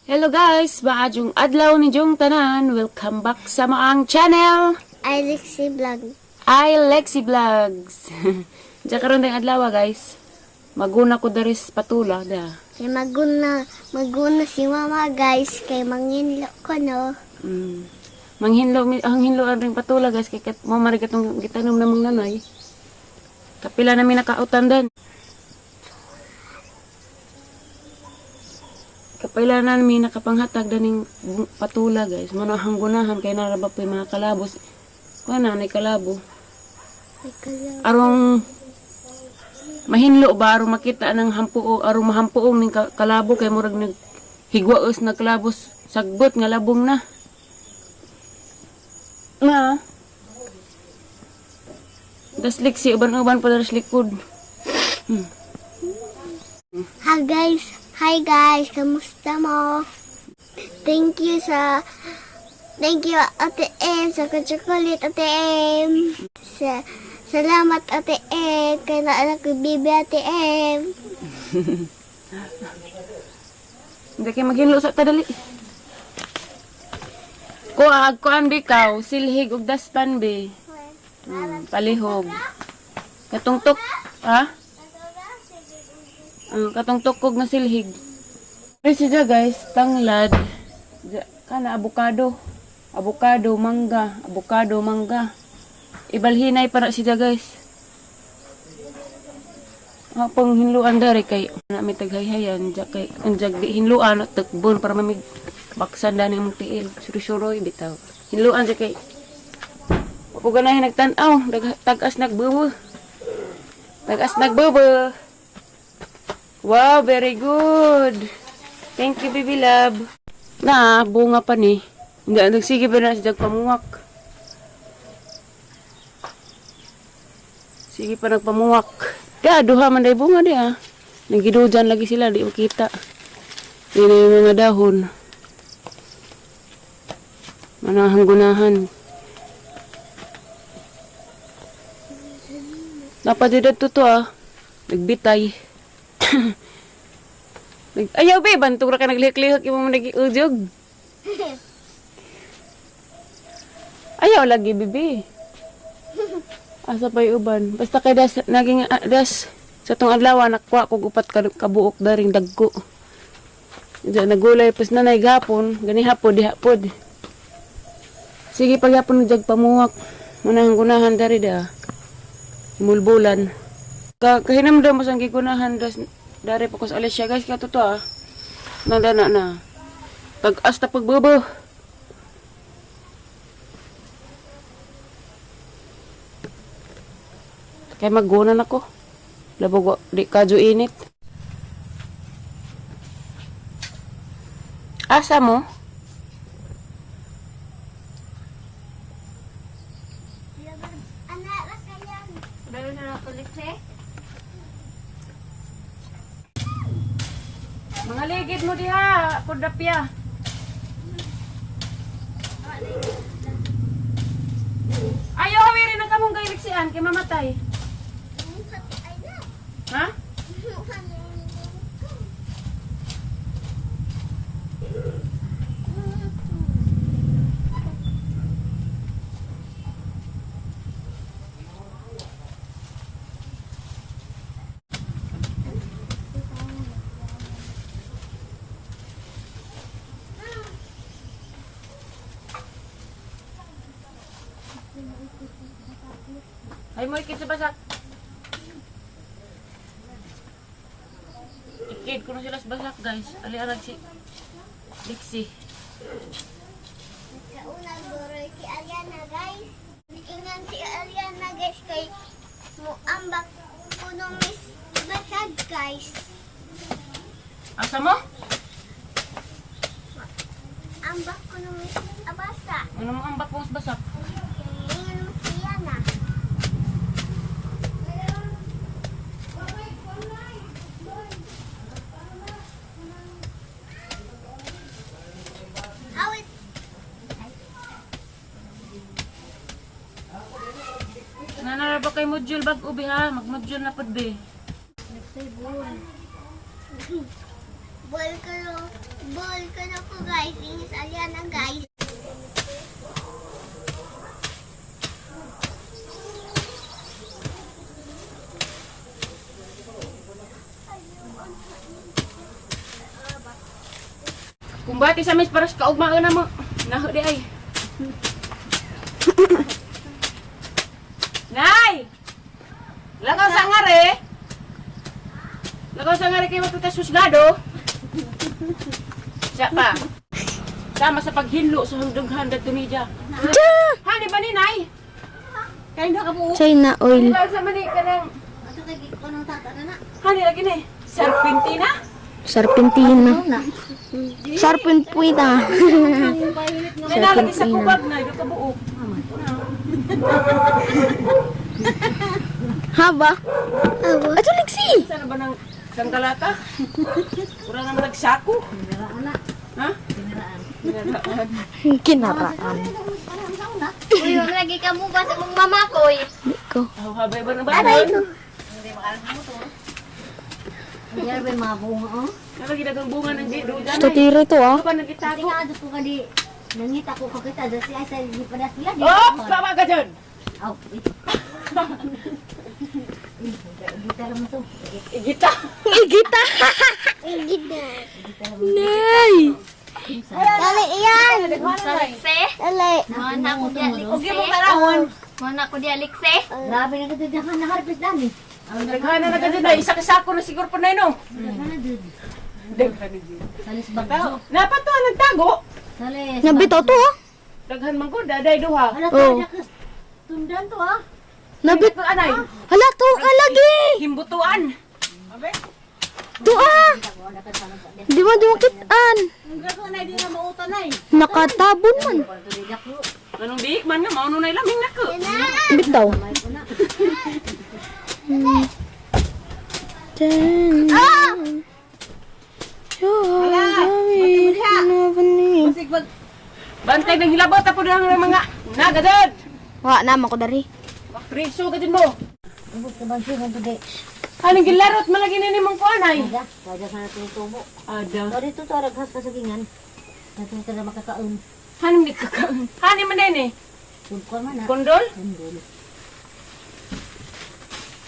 Hello guys, maayong adlaw ni Jong tanan. Welcome back sa maang channel. I Lexi Vlog. I Lexi Vlogs. Diya karon ding adlaw guys. Maguna ko daris patula da. Kay maguna, maguna si mama guys, kay manginlo ko no. Manghinlo ang hinlo ang ring patula guys kay kat mo mari katong gitanom namong nanay. Kapila nami nakautan dan. Kapila na nami nakapanghatag daning patula guys. Mano ang gunahan kay naraba pa yung mga kalabos. Kuha na nay kalabo. Ay, kala. Arong mahinlo ba arong makita ng hampuo arong mahampuong ning kalabo kay murag nag higwaos na kalabos sagbot nga labong na na das liksi uban-uban pa das likod. Hi guys, hi guys, kamusta mo? Thank you sa Thank you Ate M sa chocolate Ate M. Sa Salamat Ate M kay naanak ko bibi Ate M. Hindi kay maghinlo sa tadali. Kuha kuan bikaw silhig og daspan be. Palihog. Katong tuk ha? Ang katong tukog nga silhig. Pero siya guys, tanglad. Kana abukado. Abukado, mangga, abukado, mangga. Ibalhinay para siya guys. Hapong hinluan dari kay na may taghayhayan ja kay ang jag di hinluan at takbon para mamig baksan dani mong tiil suroy bitaw. Hinluan ja kay wa ko ganahin nagtan-aw, tag-as nagbubo. Tag-as nagbubo. Wow, very good. Thank you, baby love. Na, bunga pa ni. Hindi, nagsige pa na siya pamuwak. Sige pa nagpamuwak. Kaya duha man day bunga di ah. Nagidujan lagi sila, di makita. Hindi na yung mga dahon. Manahang gunahan. Dapat dito to ah. Nagbitay. Ayaw be, bantog ra ka naglihok-lihok imo mo nagiudyog. Ayaw lagi bibi. Asa pa'y uban. Basta kay das naging das sa tong adlaw nakuha kog upat ka kabuok daring dagko. Diya nagulay pas nanay gapon, gani hapon diha pod. Sige pagyapon jag pamuwak. Manahang gunahan dari da. Mulbulan. Ka kahinamdam mo sang gigunahan das dari pa ko sa Alicia guys kato to ah. Nandana na. Tag-as ta pagbubo. Kay maggunan ako. Labog di kadyo init. Asa mo? Anak ra kayan. Dalo na ako lekse. Mga ligid mo diha, kudapya. Ayaw, hawirin ang kamong gayliksian kay mamatay. Ay na. Ha? Ay mo ikid sa basak. Ikid kuno sila sa basak, guys. Ali arag si Lixi. Kauna guro si Ariana guys. Ingan si Ariana guys kay muambak kuno miss basag guys. Asa mo? Ambak kuno miss abasa. Ano mo ambak mo sa basak? Ingan mo si Yana. Awit. Nanara ba kay module bag ubi ha? Mag-module na pud be. Bol. Ball ko no. Ball ko na ko, guys. Ingis alian na, guys. Kumbati sa mis paras kaugma na mo. Naho di ay. Nay! Lakaw sa ngare. Lakaw sa ngare kay matuta susgado. Siya pa. Sama sa paghinlo sa hangdughan dadto niya. Hani ba ni Nay? Kay na ka mo. China oil. Di ba sa mani kanang Hani lagi ni. Serpentina? Serpentina. Serpentina. May nalagi sa kubag na, yung kabuok. Haba? Ato liksi. Sana ba ng sangkalata? Pura naman nagsako. Ha? Pinaraan. Kinaraan. Uy, wag lagi ka mo ba sa mong mama ko eh. Di ko. Oh, habay ba na ba? Aray ko. Oh. Nalagi dagang bunga ng gido. Gusto tiro to ah. Ano ba nagitago? Tingnan ko kadi nangita ko kakita da siya sa di pa sila di. Oh, baba ka dyan! Aw. Gitara mo to. Igita! Igita. Igit na. Nay. Dali, iyan. Dali. Mana ko di Huwag mo karawon. Mana ko di alikse. Grabe na kadto dyan naharpis dami. Daghan na ka dyan. Isa ka sako na siguro pa na yun. Daghan na dud. Daghan na dyan. Salis bagyo. Napat to, nagtago. Salis. Nabitaw to ah. Daghan man ko, daday duha. Hala Oh. to tundan to ah. Nabit. Anay, Hala to kalagi. himbutuan. To ah. Di mo di mo kitaan. Nakatabon man. Anong diik man nga, mauno na ilaming na ko. Bitaw. Ah! Bantay ng hilabot, tapo na ang mga nagadad. Wa na man ko dari. Priso ka din mo. Ubot ka bang siya today. Anong gilarot malagi na ni mong kuanay. Ada, kada sana tutubo. Ada. So dito to raghas ka sagingan. Nato ka na makakaon. Hanim ni kakaon. Hanim man din eh. Tungkol man ah. Kondol? Kundol.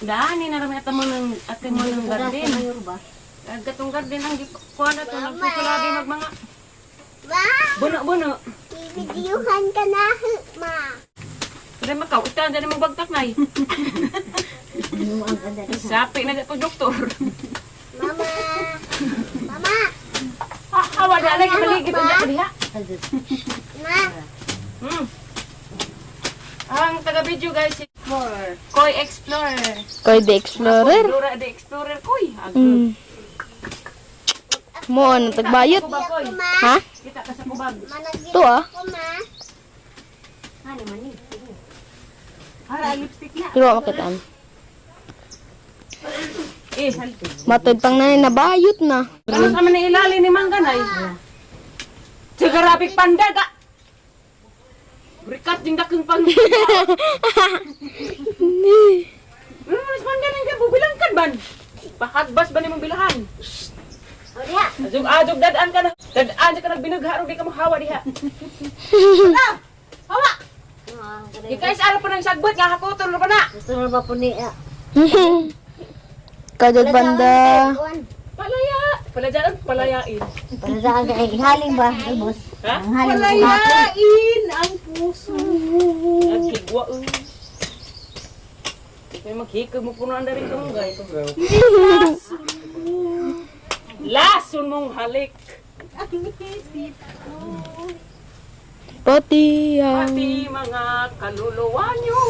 Dani na rami ata mo ng ate mo ng garden. Mayor ba? Gatong garden ang kuan na to nagsusulabi mag mga Ma, buno-buno. bibidyohan ka na, ma. Dali makaw utan dali mong bagtak nay. Ano ang ganda Sapi na po doktor. Mama. Mama. Ah, hawa na lagi maligid unya ko diha. Ma. Ang taga video guys, si Explorer. Koy Explorer. Koy the Explorer. Dora the Explorer koy. Agad. Mo ano tagbayot. Kubag koy. Ma. Ha? Kita ka sa kubag. Managin To ah. ko, ma. Hani man ni. Para lipstick na. Pero wa makitaan. Eh, Matod pang nanay nabayot na. ano sa man ilali ni Mangga nay? Sigarapik pandaga. Berikat jeung dakeng pang. Ano man mangga nang bubilangkan ban? Pahagbas ba nimong bilahan? O diha. Azug azug dadaan ka na. Dadaan ka nagbinugharo di ka mo hawa diha. Hawa. Ikay sa pa ng sagbot nga hakuton ra pa na. Gusto na ba po ni ah? Kadod banda. Palaya, palayaan, palayain. Para sa akin ay haling ba? Ay boss. Ha? Ang haling ba? Palayain ang puso. Nagkigwa eh. May maghikog mo puno ang dari kong gay. Lason mong halik. Pati ang Pati mga kaluluwa nyo.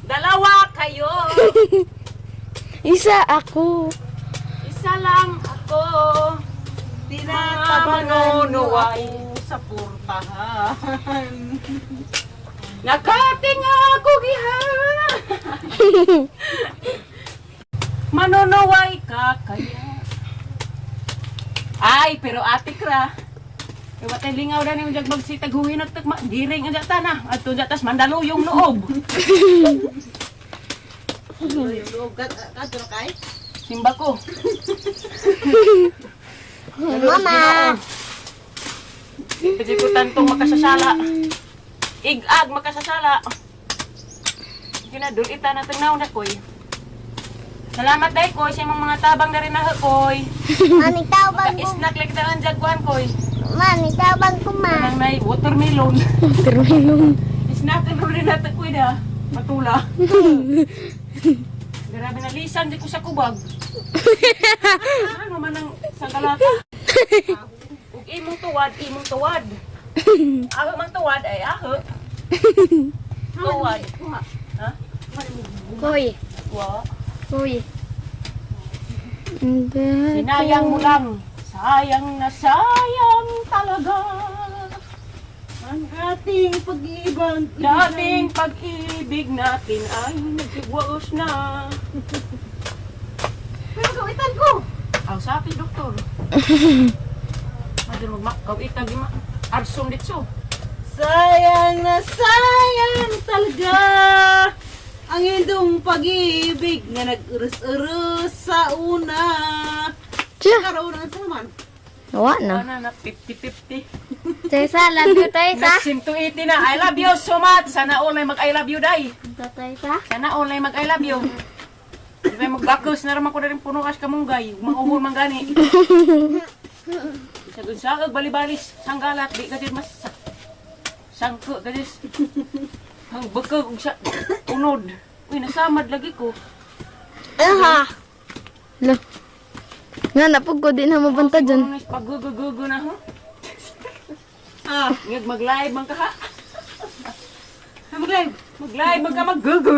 Dalawa kayo. isa ako. Isa lang ako. Mga manunuway. Sa purtahan. Nakatinga ako giha. Manunuway ka kaya. Ay, pero ate kra. Iwa tayo lingaw na niyong jag magsitag huwin at tagma. Giring ang jata na. At to jatas mandalo yung loob. Yung loob. Kadto kay? Simba ko. Mama. Kasi ko tantong makasasala. Igag makasasala. Ginadul ita na tanaw na koy. Salamat dai koy sa imong mga tabang na rin na koy. Mami, tawag ko. Ka-snack lang kita ang jagwan koy. Mami, tawag ko ma. Kanang nay watermelon. Watermelon. Snack ang rin natin koy na. Matula. Grabe na lisan di ko sa kubag. Ano man ang sanggalata? Ug imong tuwad, imong tuwad. Aho mang tuwad ay aho. Tuwad. Ha? Koy. Wa. Koy. Hindi. Sinayang mo lang. Sayang na sayang talaga. Ang ating pag-iibang. Dating pag-ibig natin ay nagsigwaos na. Pero kawitan ko. Aw, sa akin, doktor. Madun magmakaw itag ima. Arsom ditso. Sayang na sayang talaga ang indong pag-ibig nga nag-urus-urus sa una. Tiya. Karoon ang naman. Nawa na. Ano na, 50-50. Tesa, love you, Tesa. Nag 180 na. I love you so much. Sana all ay mag-I love you, day. Tesa. Sana all ay mag-I love you. Di ba magbakos na raman ko na rin puno kas kamunggay. Mauhol man gani. Sa gunsa, balibalis, sanggalat, di ka mas sangko ka dis. Ang bakag ug sa unod. Uy, nasamad lagi ko. Aha. Lo. Nga, napog ko, di na mabanta dyan. Paggugugugo na ho. Ah, Ngag mag-live man ka ha. mag-live. Mag-live man ka maggugu.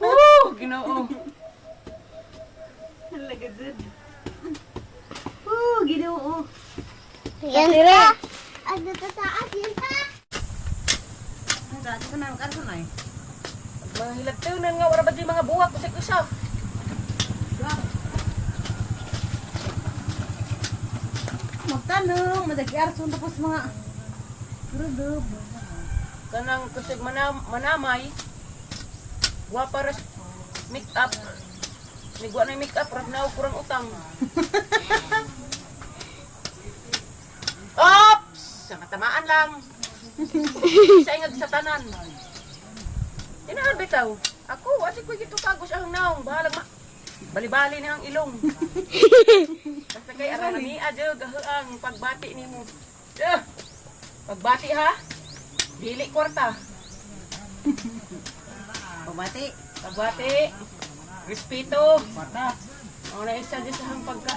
Woo, Ginoo. Talaga dun. Oh, Ginoo. Yan ka. Ano to sa akin pa? Ang dati ko na, magkaroon na eh. Mga hilagtunan nga wala ba di mga buwak usag-usa. Magtanong, madagi-arson tapos mga rudob. Kanang kusog manamay. Wa para make up. Nigwa na make up, rag na kurang utang. Ops! Sa matamaan lang. Sa ingag sa tanan. Tinahan bitaw. Ako, ati ko gito kagos ang naong. Bahalag ma. Bali-bali na ang ilong. Basta kay aron ni adyo ang pagbati nimo. Eh, pagbati ha. Dili kwarta. Pabati. Pagbati. Respeto. Kwarta. Ang na isa di sa hang pagka.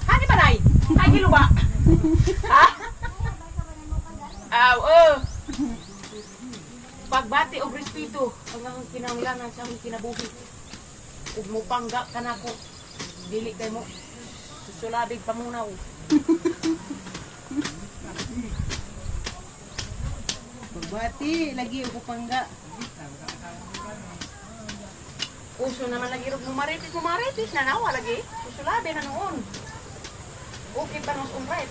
Hani ba nay? Ay giluba. Ha? Aw, oh. Pagbati og respeto ang akong kinahanglanan sa akong kinabuhi. Ug mopangga ka nako. Dili kay mo susulabig pamunaw. Pagbati, lagi ako pangga. Uso naman lagi rog mumaritis, mumaritis na nawa lagi. Susulabi na noon. Okay pa nos on right.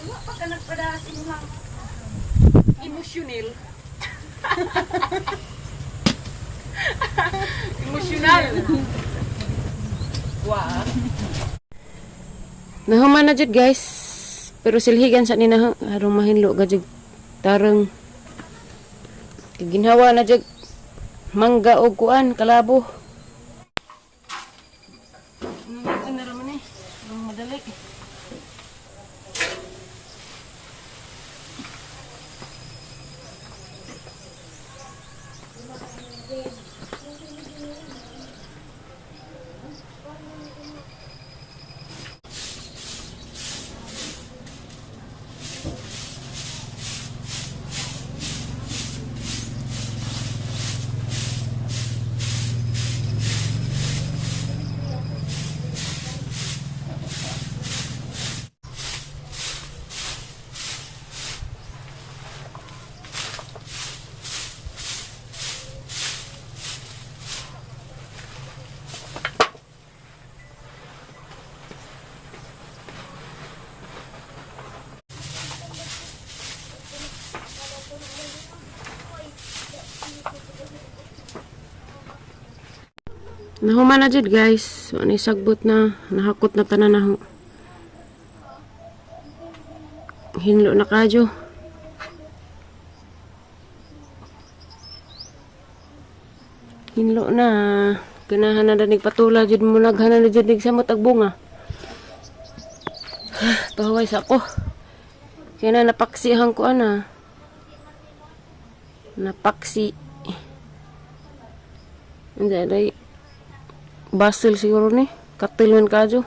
Wa pa ka nagpadala sa inyong emosyonal. Emosyonal. Wa. Nahuman na jud guys. Pero silhigan sa nina harong mahinlo ga jud tarong ginhawa na jud mangga og kuan kalabo. Ano ra man eh? Ang madali. Nahuman na jud, guys. Wa ni sagbot na. Nahakot na tanan na ho. Hinlo na kadyo. Hinlo na. Ganahan na danig patula jud mo, naghanan na jud nig samot ag bunga. Pahuway sa ako. Kaya na napaksihan ko ana. Napaksi. Hindi, aday. Basil siguro ni. Katil man kadyo.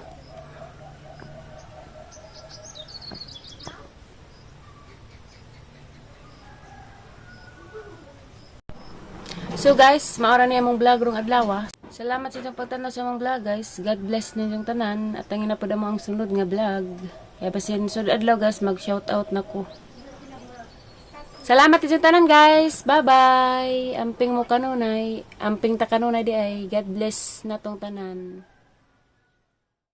So guys, maora niya among vlog rong adlaw. Ah. Salamat sa inyong pagtanaw sa among vlog, guys. God bless ninyong tanan at ang na pud mo ang sunod nga vlog. Kaya basin sunod adlaw, guys, mag shout out na ko. Salamat sa inyong tanan, guys. Bye-bye. Amping mo kanunay. Amping ta kanunay di ay. God bless natong tanan.